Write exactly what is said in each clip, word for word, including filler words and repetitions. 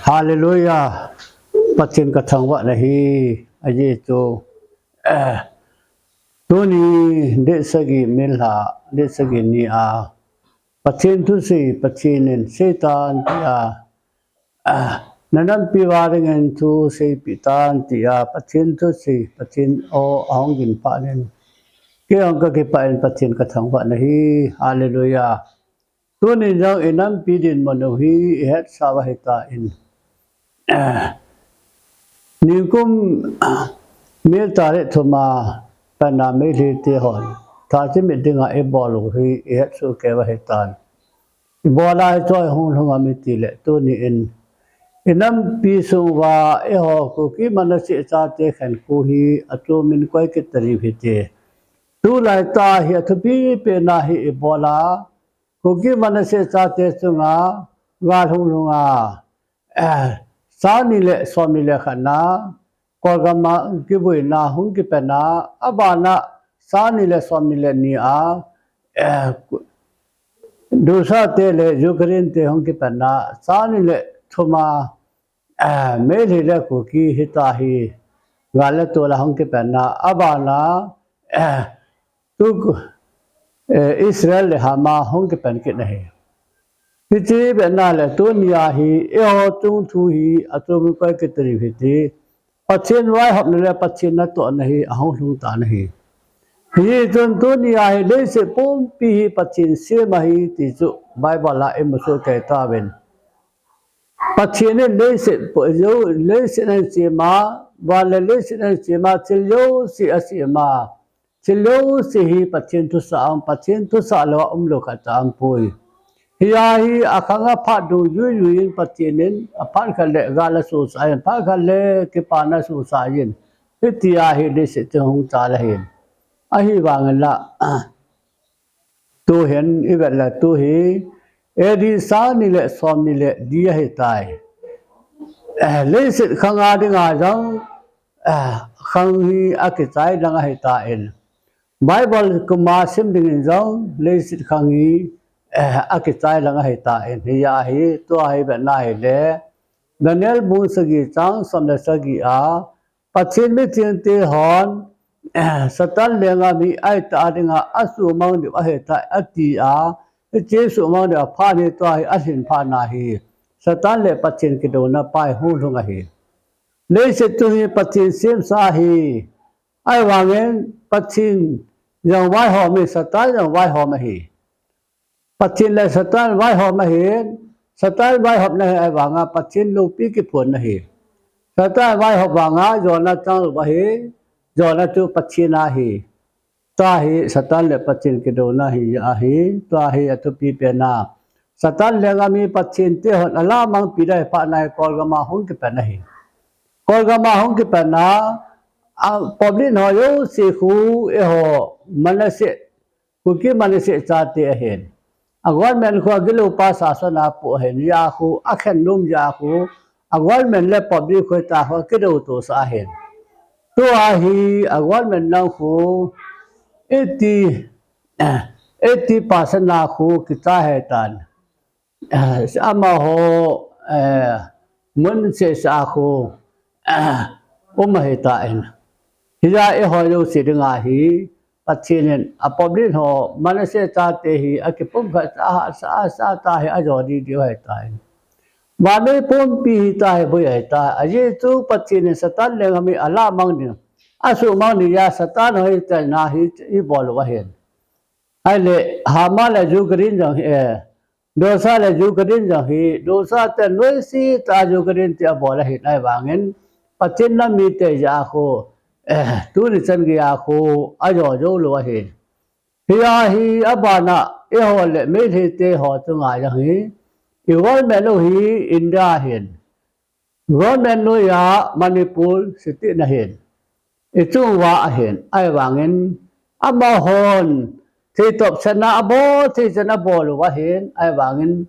Hallelujah. Pathen kathangvah nahi, ahi chu. Eh, tuni date sagi mil ha, date sagi ni a. Pathen thusei, Pathen in seitan tia. Ah, nanampi uva dingin thusei peh tan tia, Pathen thusei, Pathen o ahung gin phat in. Kei jong kakipah in Pathen kathangvah nahi. Hallelujah. Tunin jong inampi dinmun u hi ihetsah u ahitai. Nikum May tarik thum a, kana Meitei te hon thachimit dinga ibol u hi ihetsoh kei u ahitan. Ibola hichu ahung lhung ham itile, tuni in inampi sung uva eiho Kuki Manasseh chate khenkho hi atumin koi kit tadiu hite. Tulai tah hi athupi pena hi ibola, Kuki Manasseh chate chunga gal hung lhunga, eh, sang ni le som ni le khat na, Kolgam a kivuina hung kipen a, abana sang ni le som ni le ni a, eh, Russia te le Ukraine te hung kipen a, sang ni le thum a, eh, Meitei le Kuki hita hi gal le tol a hung kipen a, abana, eh, tu, eh, Israel le Hamas hung kipen kit ahi. Hiche bena le tunia hi, eiho chung thu hi, atumin koi kit tadiu hite. Pathen vaihopna le Pathen natohna hi ahung lhung tan ahi. Hichun tunia hi leiset pumpi hi Pathen sem ahi ti chu Bible a imu soh kei tauvin. Pathen in leiset pu-, jo, leiset ahin sem a, van le leiset ahin sem a, thil jouse asem a. Thil jouse hi Pathen thusah a um, Pathen thusah lou a umlou khat cha aumpoi. Hia hi akhang aphat dungjui jui in Pathen in aphat khat le gal asosah in, phat khat le kipana asosah in. Hitia hi leiset chu hung chal ahin. Ahivangin la, tuhin ivet le tu hi, A D sang ni le som ni le li ahitai. Eh, leiset khang a dinga jong, eh, khang hi akichai lang ahitan. Bible kum a sim dingin jong leiset khang hi, eh, akichai lang ahitan. Hia hi, tua hi vetna hile, Daniel bung sagi chang som le sagi a, Pathen mithengte hon, eh, Satan lenggam hi ahitai dinga, asumang diu ahitai, ati a, hiche sumang diu aphat hi tua hi alhin phat na hi, Satan le Pathen kidouna pa hi hung lhung ahi. Leiset chung hi Pathen semsa ahi, ahivangin Pathen jong vaihom ahi, Satan jong vaihom ahi. Pathen le Satan vaihom ahin, Satan vaihomna hi ahivanga Pathen loupi kiphonna ahi. Satan vaihom vanga jona chang lou ahi, jona chu Pathen a ahi. Tua hi Satan le Pathen kidouna hi ahi, tua hi athupi pena. Satan lenggam hi Pathen te hon alamang pi dai phat na hi Kolgam a hung kipen ahi. Kolgam a hung kipen a, a, public ho jouse khu eiho Manasseh Kuki Manasseh chate ahin. A government khu agilou pa sasona pu ahin, hia khu akhen nom hia khu, a government le public khu ta khu kidou to sa ahin. Tua hi a government lang khu eighty, eighty percent na khu kichai ahitan. Eh, amaho, eh, mun sesa khu, eh, um ahitan. Hia eiho jouse dinga hi, Pathen in a public ho, Manasseh chate hi, akipumkhat sa, sa, sa ta hi, ajo di di ahitan. Vannoi pumpi hita hi, boi ahitai. Ajeh chu Pathen in Satan lenggam hi alamang ding, asumang ding a Satan ho hi taina hi, ibol u ahin. Ahile, Hamas le Ukraine jong hi, eh, Russia le Ukraine jong hi, Russia te noise tah a Ukraine te abol ahin ahivangin, Pathen nam mite jeh a khu, eh, tuni chan gei a khu, ajo jou lou ahin. Hia hi abana, eiho le Meitei te ho chunga jong hi, i government u hi India ahin. Government noiya Manipur state na ahin. I chung uva ahin, ahivangin, amahon, thei topsetna abol thei chan abol u ahin, ahivangin,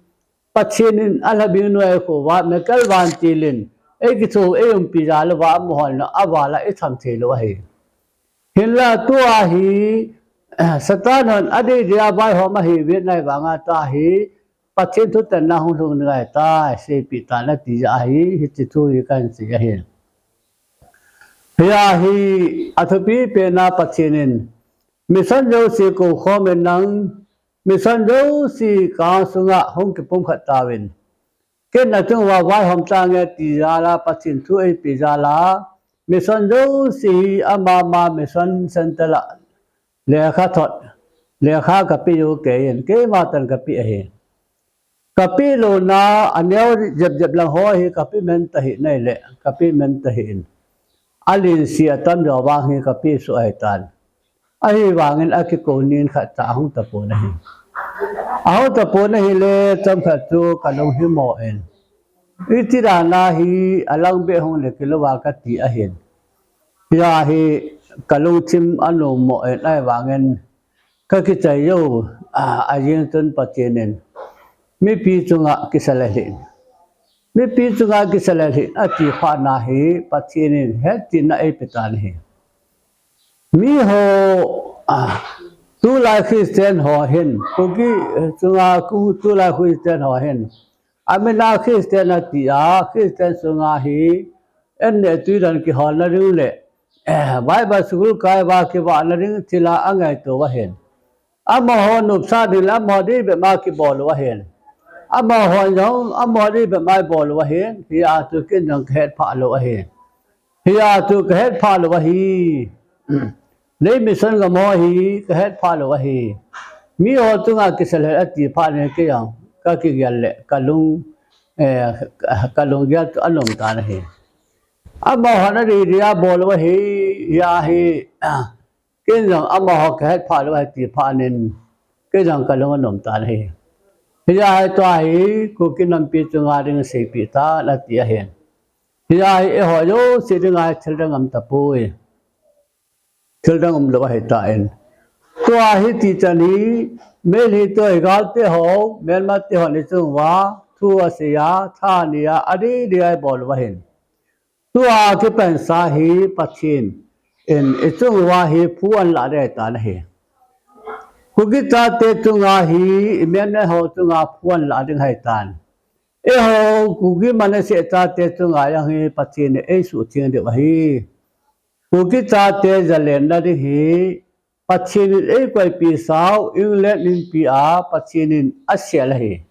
Pathen in alhabing noi khu uva, Michael Van Til in, eikitho, eiumpi jal uva, amahon, aval a itham thei lou ahi. Hinla tua hi, Satan hon adei dei a vaihom ahiuvin ahivanga tua hi, Pathen thutanna hung lhung ngai tai, seipeh tan ati ahi, hiche thu hi kahin sei ahi. Hia hi athupi pena Pathen in mission jouse kou khom in lang, mission jouse kang sunga hung kipumkhat tauvin. Ken nachung uva vaihom tange ti jal a Pathen thu eipeh jal a, mission jouse hi ama ama mission center a lekha thot, lekha kapeh u kei in, keima tan kapeh ahi. Kapeh louna aneo jep jep lang ho hi kapeh men tahih nai le, kapeh men tahih in. Alen se atam jo vang hi kapeh soh ahitan. Ahivangin akikou nin khat cha ahung tapon ahi. Ahung tapon ahile chomkhat chu kalung himo in. Iti dan a hi alang beh hung le kilou va kati ahin. Hia hi kalungthim anom mo in ahivangin kakichai jou, a, ajing chun Pathen in mipi chunga kisa le lhin. Mipi chunga kisa le lhin ati phat na hi Pathen in hetchetna eipe tan ahi. Miho, a, tulai Christian ho hin, Kuki chunga ku tulai Christian ho hin, amin a Christian ati a, Christian sunga hi, an le tui dan kiholna ding le, eh, Bible school kai uva kivahna ding thil a angaito u ahin. Amaho nopsah ding le amaho dei bep ma kibol u ahin. Amaho jong amaho dei bep ma ibol u ahin. Hia chu ken jong kahet phah lou ahi. Hia chu kahet phah lou ahi. Nei mission gam ho hi kahet phah lou ahi. Miho chunga kisa le lhin ati phat in kei jong kakigel le kalung, eh, kalunggel chu anom tan ahi. Amahon adei dei a bol u ahi, hia hi, ken jong amaho kahet phah lou ahi ti phat in, kei jong kalung anom tan ahi. Hia hi tua hi, Kuki nampi chunga ding seipeh tan ati ahin. Hia hi eiho jouse dinga hi thil dang um tapoi. Thil dang umlou ahitan. Tua hi tichan hi, Meitei te ho, Galte ho, Myanmar te hon ichung uva thu asei a, tha anei a, adei dei a ibol u ahin. Tua kipansa hi Pathen in ichung uva hi phu ahin lah ding ahitan ahi. Kuki chate chunga hi, i Myanmar ho chunga phu ahin lah ding ahitan. Eiho Kuki Manasseh chate chunga jong hi Pathen in eisuhtheng diu ahi. Kuki chate jalenna ding hi Pathen in eikoipeh sau, England inpi a Pathen in asel ahi.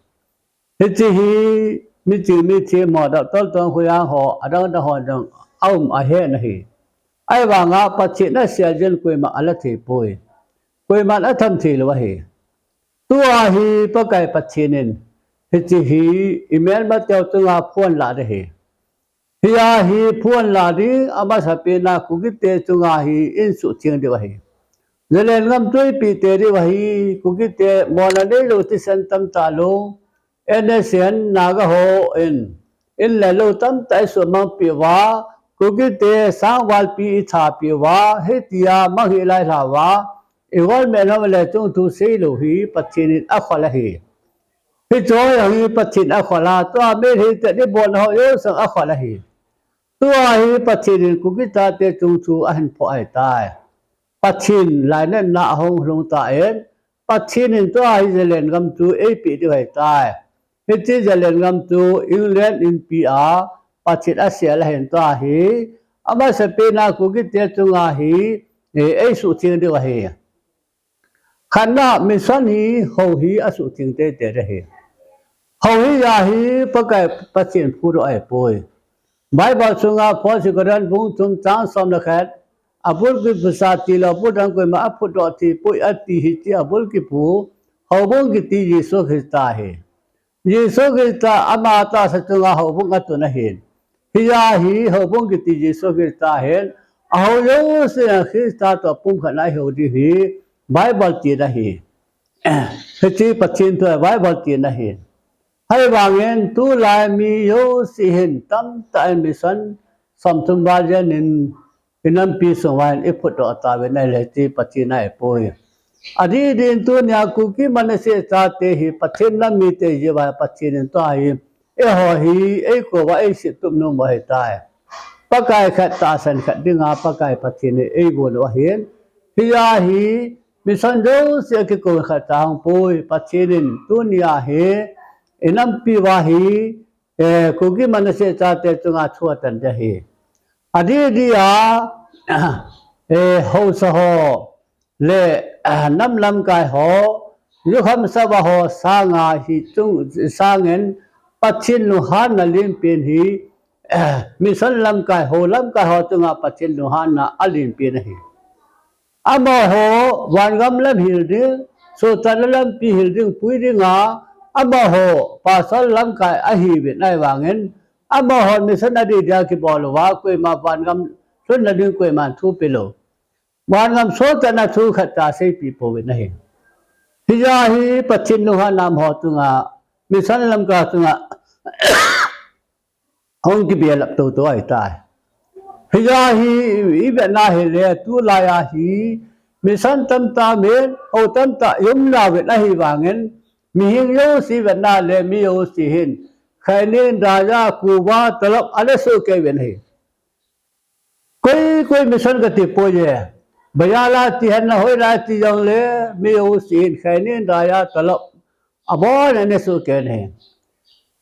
Hiche hi miching mithem ho, Doctor Tongkhujang ho, adang dang ho jong aum ahen ahi. Ahivanga Pathen asel jeh in koima ala thei poi. Koiman atham thei lou ahi. Tua hi Pakai Pathen in hiche hi i Myanmar te chunga phu ahin lah ding ahi. Hia hi phu ahin lah ding, amasapen a Kuki te chunga hi eisuhtheng diu ahi. Zalen gam chu eipeh tei diu ahi, Kuki te mona neilou thisan tamtah lou, N S C N Naga ho in, in le lou tamtah eisuhmang peh uva, Kuki te sangvalpi eithapeh uva, hitia mang hi lailhah uva, i government ho le chungthu seilou hi Pathen in akhol ahi. Hiche ho hi Pathen akhol a, tua Meitei ten ibolna ho jouse akhol ahi. Tua hi Pathen in Kuki chate chungthu ahin phoh ahitai. Pathen lainatna ahung lhung tan, Pathen in tua hi Zalen gam chu eipeh diu ahitai. Hiche Zalen gam chu England inpi a Pathen asel ahin tua hi, amasapen a Kuki te chunga hi, eh, eisuhtheng diu ahi. Khatna, mission hi hou hi asuhtheng teitei ahi. Hou hi ja hi Pakai Pathen phutdoh ahipoi. Bible sunga First Corinthians bung thum chang som le khat, abul kipusa tilou, abul dang koima aphutdoh thei poi ati hiche abul kipu, houbung kiti Jesu Christa ahi. Jesu Christa ama tahsa chunga houbung atun ahin. Hia hi houbung kiti Jesu Christa ahin. Ahou jouse Christa toh pumkhat a ihou diu hi Bible tina ahi. Hiche Pathen thu Bible tina ahi. Ahivangin tulai mi jouse hin tamtah in mission somthum val jen in inampi sunga hin iphutdoh tauvin ahile hiche Pathen ahipoi. Adih din tunia Kuki Manasseh chate hi Pathen nam mite ihiuva Pathen in tua hi eiho hi eikou uva eisettup nom u ahitai. Pakai khat tahsan khat dinga Pakai Pathen in eigon u ahin. Hia hi mission jouse akikou khat cha ahipoi. Pathen in tunia hi inampi uva hi, eh, Kuki Manasseh chate chunga thu atan ding ahi. Adeh dia, eh, haosa ho le, eh, nam lamkai ho, jukham sava ho sanga hi chung sangin Pathen lunghanna lenpen hi, eh, mission lamkai ho, lamkai ho chunga Pathen lunghanna alenpen ahi. Amaho vangam lam hil ding, sohchatna lampi hil ding, pui dinga, amaho pasal lamkai ahiuvin ahivangin, amaho mission adeh dia kibol uva, koima vangam lhunna ding koiman thu pelou. Vangam sohchatna thu khat cha seipeh pouvin ahi. Hijeh a hi Pathen lunghanna amaho chunga, mission lamkai chunga, hung kibelap toto ahitai. Hijeh a hi, ivetna hile, tulai a hi, mission tamtah min, ho tamtah umnauvin ahivangin, mihem jouse vetna le, mi jouse hin, khainin, daya, kuva, talap, ana sohkei uvin ahi. Koi, koi mission kati poi e. Bhaiya la ti hen, nahoi la ti jongle, mi jouse hin, khainin, daya, talap, abon ana sohkei uvin ahi.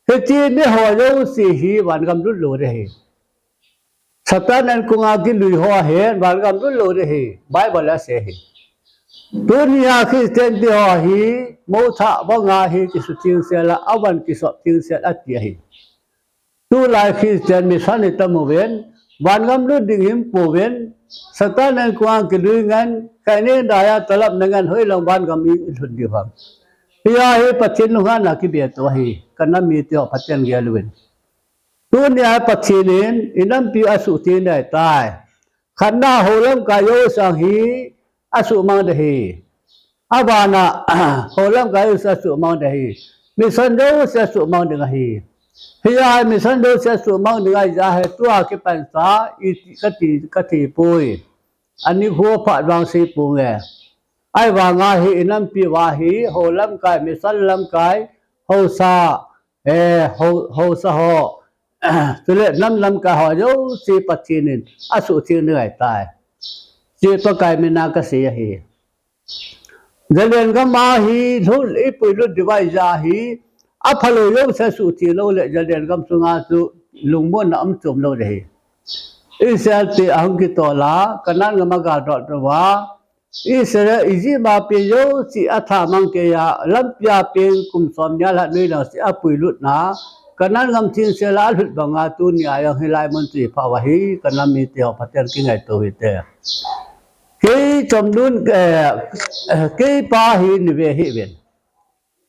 Hiche miho jouse hi vangam lut lou ding ahi. Satan ankunga kilui ho ahin, vangam lut lou ding ahi. Bible a asei ahi. Tunia Christian te ho hi, mothah banga hi kisuching sela, avan kisop ching sela ati ahi. Tulai Christian mission hi tamuvin, vangam lut ding hipouvin, Satan ankunga kilui ngen, khainin, daya, talap na ngen, hoilai vangam ilhun diu ham. Hijeh a hi Pathen lunghanna kibe to ahi, kanam mite ho phaten gel uvin. Tunia Pathen in inampi asuhtheng ding ahitai. Khatna ho lamkai jouse hi asuhmang ding ahi. Abana ho lamkai jouse asuhmang ding ahi. Mission jouse asuhmang ding ahi. Hijeh a mission jouse asuhmang ding ahi jeh a hi tua kipansa iti kati, kati poi. Ani khu phat vang sei ponge. Ahivanga hi inampi uva hi ho lamkai, mission lamkai, haosa, eh, ho, haosa ho, chule nam lamkai ho jouse Pathen in asuhtheng ding ahitai. Hiche Pakai mina kasei ahi. Zalen gam a hi lhun, ipuilut diu ahi jeh a hi, aphalou jouse suhtheng lou le, Zalen gam sunga chu lungmonna um chom lou ding ahi. Israel te ahung kitol a, Canaan gam agaldot uva, Israel, Egypt a pen jouse atha mang keiya, lampi a pen kum somni a lhat noi lang seh a puilutna, Canaan gam thengsel a alhut banga tunia jong hilai mun chu iphah uva hi, kanam mite ho phaten kingaito u hite. Kei chomlun, eh, eh, kei pa hi neive hih uvin.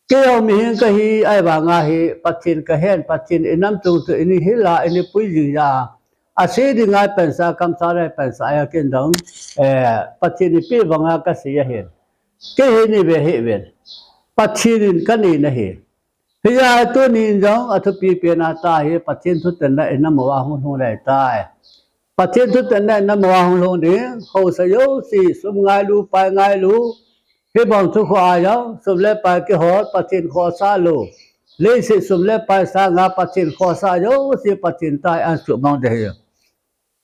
Kei jong mihem kahi, ahivanga hi Pathen kahin, Pathen inam chung chu eihil a, eipui jing a, asei dinga pansa, kamsatna pansa a ken jong, eh, Pathen eipeh banga kasei ahin. Kei hi neive hih uvin. Pathen in kanei ahi. Hijeh a tunin jong athupi pen a tah hi Pathen thutanna inam uva hung lhung ding ahitai. Pathen thutanna inam uva hung lhung ding, haosa jouse, sum ngailu, pai ngailu, hibang thu khoh a jong, sum le pai kihol, Pathen khohsah lou. Leiset sum le pai sanga Pathen khohsah jouse, Pathen tah in asuhmang ding ahi.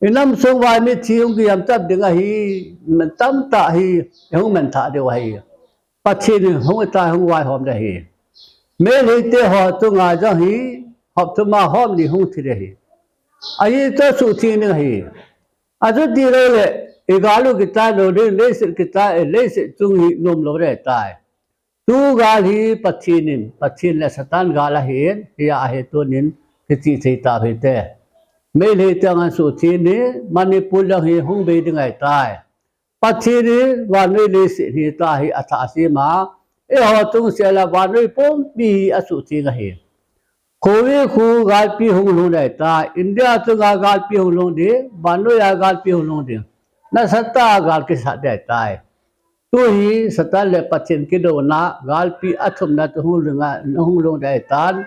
Inam sung uva mithi hung kijam chap ding ahi, tamtah hi, ihung manthah diu ahi. Pathen in hung itai hung vaihom ding ahi. Meitei te ho chunga jong hi, hop thum a hop ni hung thi ding ahi. Ajeh chu suhtheng ding ahi. Achuti lou le, igal u kichai lou ding, leiset kichai, eh, leiset chung hi nom lou ding ahitai. Tu gal hi Pathen in, Pathen le Satan gal ahin, hijeh a hi tunin kichih thei tau hite. Meitei te ngan suhtheng ni, Manipur lang hi hung bei ding ahitai. Pathen in vannoi leiset hi tah hi athah sem a, eiho chung sel a vannoi pumpi hi asuhtheng ahi. Khovei khu galpi hung lhung ding ahitai, India chunga galpi hung lhung ding, vannoi a galpi hung lhung ding. Nasatah a gal kisat ding ahitai. Tu hi Satan le Pathen kidouna, galpi athumna chu hung lhung a, hung lhung ding ahitan.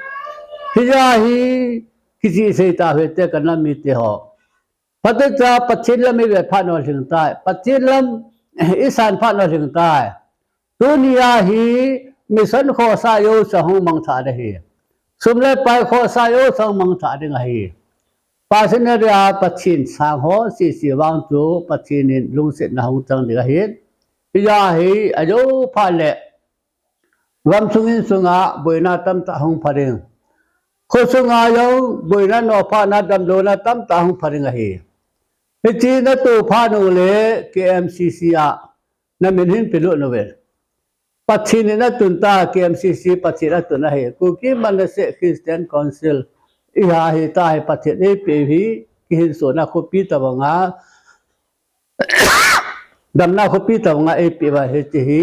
Hijeh a hi kichih sei tau hite kanam mite ho. Phatecha Pathen lam ive phat u lhing tai. Pathen lam isan phat u lhing tai. Tunia hi mission khohsah jouse hung mangthah ding ahi. Sum le pai khohsah jouse hung mangthah ding ahi. Personally a Pathen sang ho sese vang chu Pathen in lungsetna hung chang ding ahin. Hijeh a hi ajou phat le Gamsung insunga boina tamtah hung pha ding. Khosunga jong boina nophana damlouna tamtah hung pha ding ahi. Hiche natoh phat uleh K M C C a namin hin pelut uve. Pathen in atun ta, K M C C Pathen atun ahi. Kuki Manasseh Christian Council iha hita hi Pathen eipeh hi kihinsona khopi tabanga damna khopi tabanga eipeh uva hiche hi,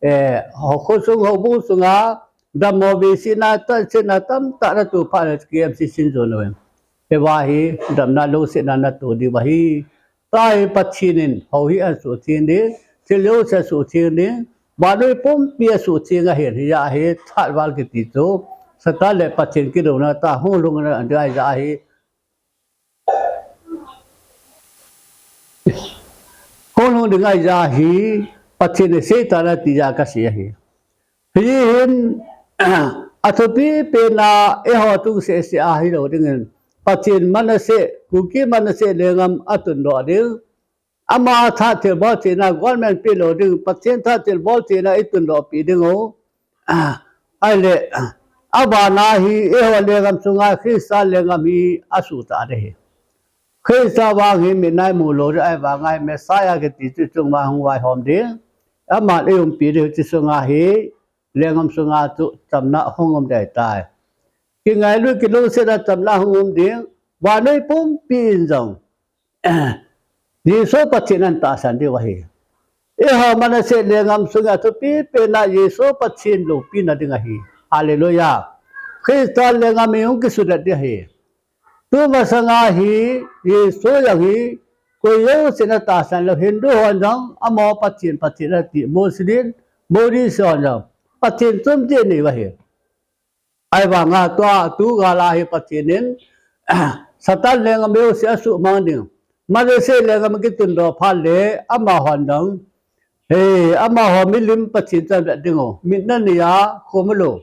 eh, khosung houbung sunga dammo vesetna, tahsetna tamtah natoh phat uleh K M C C in jon uve. Hiva hi damna lungsetna natoh diu ahi. Tua hi Pathen in houhih asuhtheng ding, thil jouse asuhtheng ding, vannoi pumpi asuhtheng ahin, hijeh a hi thatval kiti chu Satan le Pathen kidouna tah hung lhung ding ahi, hung lhung ding ahi, hijeh a hi Pathen le Satan ati jeh a kasei ahi. Hiche hin athupi pena eiho tung sehseh a hilou dingin, Pathen Manasseh, Kuki Manasseh lenggam atundoh ding, ama tha thilbol theina government pelou ding, Pathen tha thilbol theina itundoh peh dingu. Ahile, abana hi eiho lenggam sunga Christa lenggam hi asuhtah ding ahi. Christa vang hi mit a imu lou ding, ahivanga hi Messiah kiti chu ichung uva hung vaihom ding, aman eiumpi ding, hiche sunga hi lenggam sunga chu chamna hung um ding ahitai. Kingailut kilungsetna chamna hung um ding, vannoi pumpi in jong Jesu Pathen ahin tahsan diu ahi. Eiho Manasseh lenggam sunga thupi pena Jesu Pathen loupina ding ahi. Hallelujah. Christa lenggam hi hung kisudet ding ahi. Tumasanga hi Jesu jong hi koi jousen atahsan lou, Hindu hon jong amaho Pathen Pathen ati, Muslim, Buddhist hon jong Pathen chomcha anei uva ahi. Ahivanga tua tu gal a hi Pathen in Satan lenggam jouse asuhmang ding, Manasseh lenggam kitundoh phat le amahon jong, he, amaho milim Pathen chu avet dingu, mit nanei a khum lou,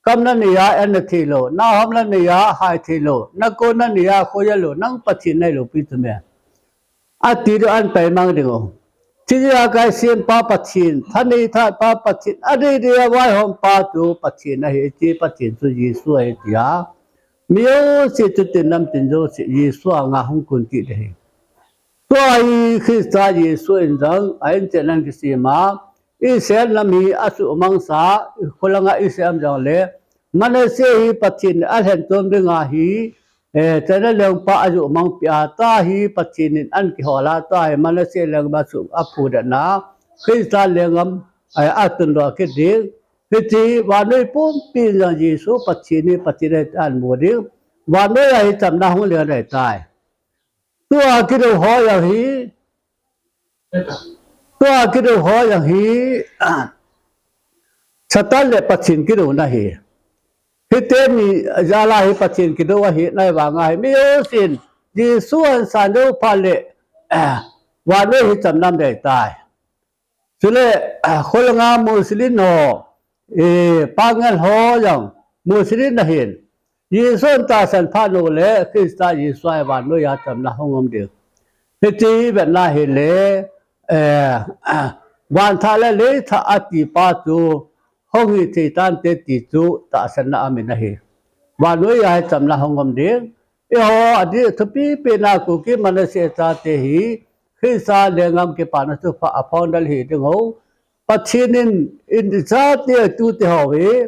kam nanei a en nathei lou, nahom nanei a hai thei lou, nakon nanei a khoja lou, nang Pathen nahi lou pi chu me, ati diu, ahin taimang dingu. Thilha kai sempa Pathen, thanei thatpa Pathen, adei dei a vaihompa chu Pathen ahi, hiche Pathen chu Jesu ahi tia mi jouse, chutin namtin jouse Jesu anga hung kun kit ding ahi. Tua hi Christa Jesu in jong ahin chenna kisem a, Israel nam hi asuhmangsa, kholanga Israel um jongle, Manasseh hi Pathen in alhentom dinga hi, eh, China lengpa ajuhmang peh a, tua hi Pathen in ahin kihol a, tua hi Manasseh lenggam asuh aphudetna, Christa lenggam, eh, atundoh kit ding. Hiche vannoi pumpi in jong Jesu Pathen hi Pathen ahi ahin mu ding, vannoi a hi chamna hung lhung ding ahitai. Tua kidou ho jong hi, tua kidou ho jong hi, Satan le Pathen kidouna ahi. Hiteni jal a hi Pathen kidou ahi, ahivanga hi mi jousen Jesu ahin san jou phat le vannoi hi chamna um ding ahitai. Chule kholanga Muslim ho, eh, Pangal ho jong Muslim ahin, Jesu ahin tahsan phat uleh Christa Jesu a hi vannoi a chamna hung um ding. Hiche hi vetna hile, eh, vanthah le leithah atipa chu hung hithei tante ti chu tahsanna aum in ahi. Vannoi a hi chamna hung um ding. Eiho adih thupi pena Kuki Manasseh chate hi Christa lenggam kipana thupha a founder hi dingu. Pathen in, in chate tute ho hi,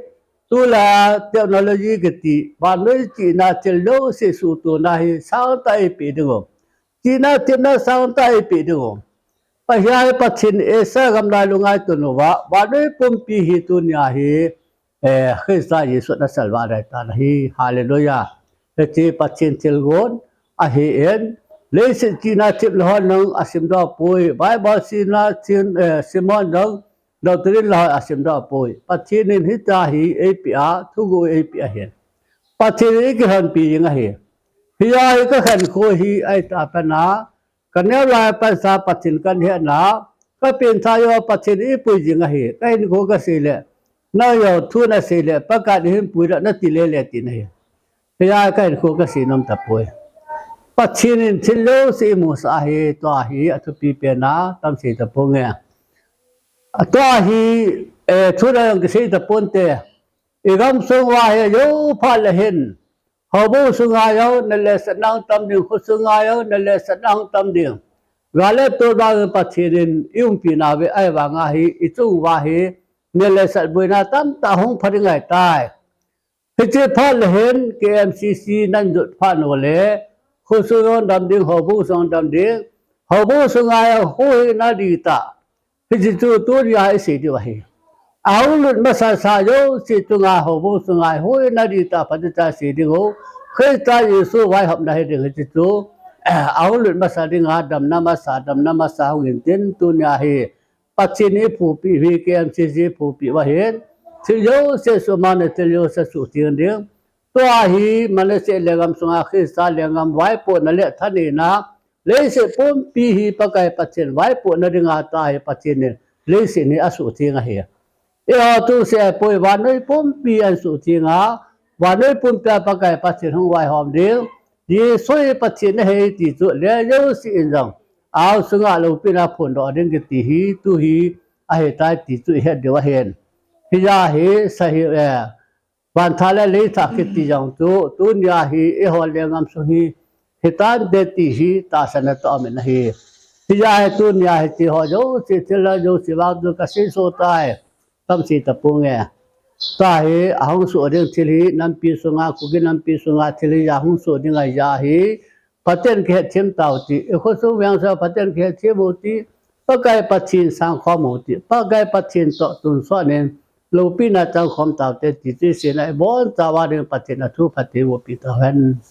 tulai technology kiti, vannoi chihna thil jouse suhtona hi sangtah eipeh dingu. Chihna thepna sangtah eipeh dingu. Ahia hi Pathen Asia gam lailunga atun uva, vannoi pumpi hi tunia hi, eh, Christa Jesu in asalvah ding ahitan ahi. Hallelujah. Hiche Pathen thilgon ahin, leiset chihna thepna hon jong asimdoh poi, Bible simna thil, eh, sim hon jong, doctrine la hon asimdoh poi. Pathen in hitia hi eipeh a, thuguh eipeh ahin, Pathen in eikilhonpi jing ahi. Hia hi kakhenkho hi ahitah pena, kaneo lai pansa Pathen kahetna, kapengthah jou a Pathen in eipui jing ahi. Kahinkho kasei le, nang jong thu nasei le, Pakai in eihin pui ding nati lele tina ahi. Hia kahinkho kasei nom tapoi. Pathen in thil jouse eimusah ahi, tua hi athupi pena, tam sei taponge. Tua hi, Eh, thu dang kisei taponte. I gamsung uva hi jou phat le hin, houbung sunga jong nalesatna hung tam ding, kho sunga jong nalesatna hung tam ding. Gal le tol vangin Pathen in i umpi nauve, ahivanga hi i chung uva hi nalesat boina tamtah hung pha ding ahitai. Hiche phat le hin K M C C nan jot phat uleh, kho sung jong dam ding, houbung sung dam ding, houbung sunga jong huhhingna dihtah. Hiche chu tunia i sei diu ahi. Ahung lut masasa jouse chunga houbung sunga huhhingna dihtah phatechan sei dingu, Christa Jesu vaihopna hiding hiche chu, ahung lut masa dinga damna masa, damna masa hung intin tunia hi Pathen in eiphupi hi K M C C eiphupi u ahin, thil jouse suhmang le thil jouse suhtheng ding. Tua hi Manasseh lenggam sunga Christa lenggam vaipohna le thaneina, leiset pumpi hi Pakai Pathen vaipohna dinga tua hi Pathen in leiset hi asuhtheng ahi. Eiho chengse ahipoi, vannoi pumpi ahin suhtheng a, vannoi pumpia Pakai Pathen hung vaihom ding. Jesu hi Pathen ahi ti chu leiset jouse in jong aosunga loupina phondoh ding kiti hi tu hi ahitai ti chu ihet diu ahin. Hijeh a hi sahi, eh, vanthat le leithat kiti jong chu tunia hi eiho lenggam sung hi hitante ti hi tahsan a tah umin ahi. Hijeh a hi tunia hi hiche ho jouse, thil ho jouse vang chu kaseisoh tai. Tamsei taponge. Tua hi ahung soh ding thil hi nampi sunga, Kuki nampi sunga thil hi ahung soh ding ahi jeh a hi, Pathen kihetthem tau hite, i khosung vengsung Pathen kihetthem u hite, Pakai Pathen sangkhom u hite, Pakai Pathen toh tonsot in loupina changkhom tau hite ti chu isei na, ibonchauva ding Pathen in athu phatthei eibohpi tauhen.